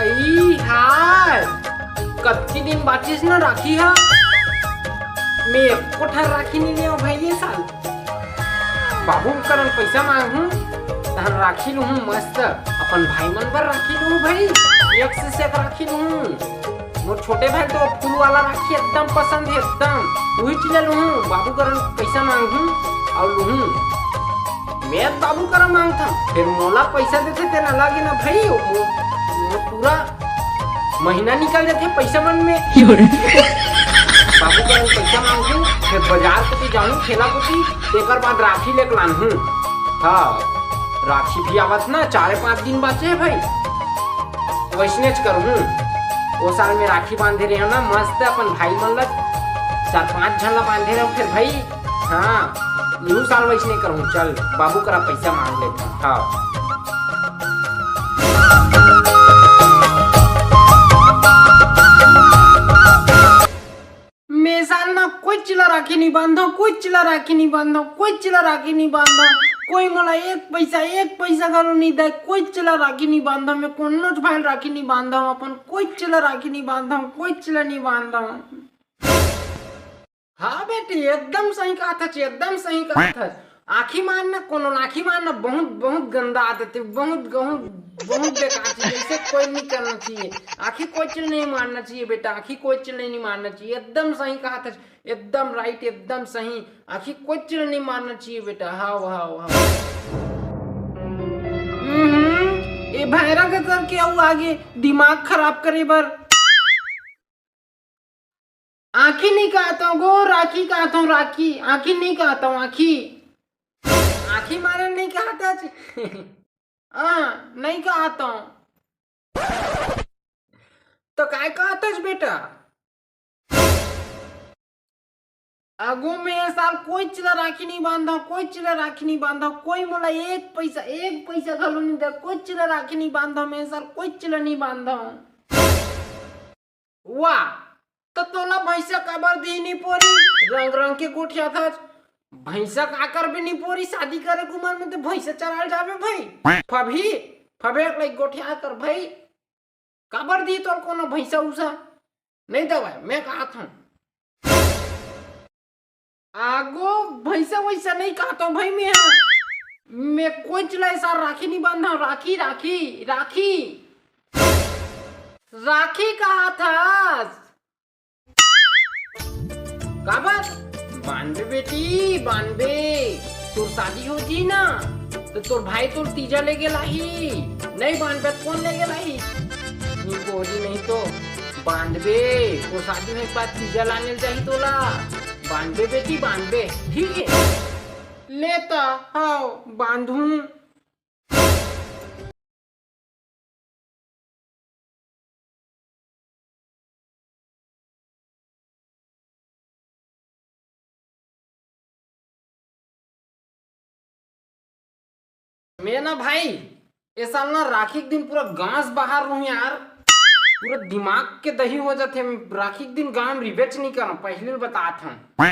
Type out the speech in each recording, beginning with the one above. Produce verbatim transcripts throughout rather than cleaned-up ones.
ई हाय, कतकी दिन बाचिस ना राखी हा, मैं एको ठन राखी नइ लेव भाई ये साल। बाबू करा पैसा मांगहूं, तहन राखी लूहूं मस्त, अपन भाई मन बर राखी लूहूं भाई, एक से एक राखी लूहूं। मोर छोटे भाई तो फूल वाला राखी एकदम पसंद हे, एकदम, उही चीज लूहूं। बाबू करा पैसा मांगहूं अउ लूहूं। मैं बाबू करा मांगथंव, फेर मोला पैसा देथे तेन अलग हे ना भाई, वो, वो पूरा महीना निकल जाथे पैसा मन में। बाबू करा पैसा मांगहूं, फेर बाजार कोती जाहूं, ठेला कोती, तेकर बाद राखी लेके लानहूं। हाँ, राखी भी आवत ना, चारे पांच दिन बाचे हे भाई, वइसनेच करहूं। ओ साल में राखी बांधे रहेंव ना, मस्त अपन भाई मन ला, चार पांच झन ला बांधे रहेंव, फेर भाई हाँ, इहू साल वइसने करहूं। चल, बाबू करा पैसा मांग लेथंव। हाँ। मैं साल ना कोई चीज ला राखी नइ बांधंव, कोई चीज ला राखी नइ बांधंव, कोई चीज ला राखी नइ बांधंव। कोई मोला एक पैसा, एक पैसा घलो नइ दय, कोई चीज ला राखी नइ बांधंव। मैं कोनोच भाई ला राखी नइ बांधंव, अपन कोई चीज ला राखी नइ बांधंव, कोई चीज ला नइ बांधंव। हाँ बेटी, एकदम सही कहत हच, एकदम सही कहत हच। आँखी मारना, कोनो ला आँखी मारना बहुत, बहुत गंदा आदत हे, बहुत, बहुत, बहुत बेकार चीज, अइसे कोई नइ करना चाहिए। आँखी कोई चीज नइ मारना चाहिए बेटा, आँखी कोई चीज नइ मारना चाहिए। एकदम सही कहत हच, एकदम right, एकदम सही। आँखी कोई चीज नइ मारना चाहिए बेटा। हाव, हाव, हाव। हम्म, ए भैरा के सर के अउ आगे दिमाग खराब करे बर। आँखी नइ कहत हंव गो, राखी कहत हंव, राखी। आँखी नइ कहत हंव, आँखी। आँखी मारे नइ कहत हच। हाँ, नइ कहत हंव। तो काय कहत हच बेटा? आगू में ए साल कोई चीज ला राखी नइ बांधंव, कोई चीज ला राखी नइ बांधंव, कोई मोला एक पैसा, एक पैसा घलो नइ दय, कोई चीज ला राखी नइ बांधंव, मैं ए साल कोई चीज ला नइ बांधंव। वाह, त तोला भैंसा काबर दिही निपोरी? रंग रंग के गोठियाथच। भैंसा का करबे निपोरी? शादी करे के उमर में त भैंसा चराल जाबे भाई। फबही, फबे एक लाइक गोठिया कर भाई। काबर दिही तोला कोनो भैंसा उसा? नइ देवय, मैं कहत हंव। आगो, भैंसा वैसा नइ कहत हंव भाई मैं हा। मैं कोई चीज ला ए साल राखी नइ बांधंव, राखी, राखी, राखी। राखी कहत हस? काबर? बांधबे बेटी, बांधबे। तोर शादी हो जी ना, त तोर भाई तोला तीजा लेगे लाही। नइ बांधबे त कोन लेगे लाही? निपोरी नहीं तो बांधबे। तोर शादी होय के बाद तीजा लाने ल जाही तोला। बांधबे बेटी, बांधबे, ठीक हे? ले त, हाव, बांधहूं। मैं ना भाई, ए साल ना राखी के दिन पूरा गांव से बाहर रहूं यार। पूरा दिमाग के दही हो जाथे। राखी के दिन गांव में रिबेच नइ करंव, पहिली ल बतात हंव।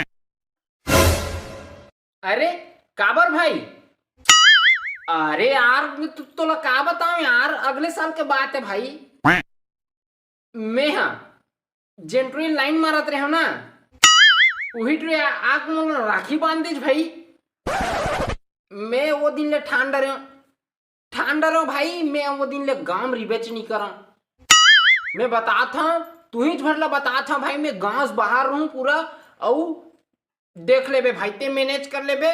अरे, काबर भाई? अरे यार, मैं तो, तोला का बतावं यार, अगले साल के बात हे भाई। मैं हा जेन टुरी लाइन मारत रहेंव ना, उही टुरी आ-, आके मोला राखी बांध देस भाई। मैं ओ दिन ले ठान डरेंव, ठान डरेंव भाई, मैं ओ दिन ले गांव रिबेच नइ करंव। मैं बतात हंव, तुहीच भर ला बतात हंव भाई, मैं गांव से बाहर रहूं पूरा, अउ देख लेबे भाई, तें manage कर लेबे।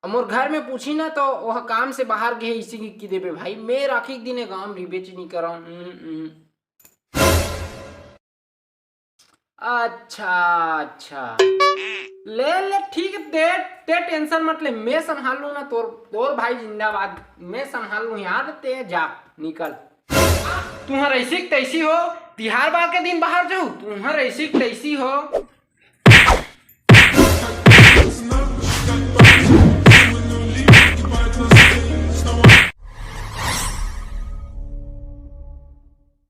अउ मोर घर में पूछही ना, त ओह काम से बाहर गे हे, इसी कहि देबे भाई, मैं राखी के दिने गांव रिबेच नइ करंव। हम्म, हम्म। अच्छा, अच्छा। ले, ले, ठीक हे, तें, तें tension मत ले, मैं संभाल लूं ना, तोर, तोर भाई जिंदाबाद, मैं संभाल लूं यार, तें जा, निकल। तुंहर अइसी के तइसी हो, तिहार बार के दिन बाहर जाहू, तुंहर अइसी के तइसी हो।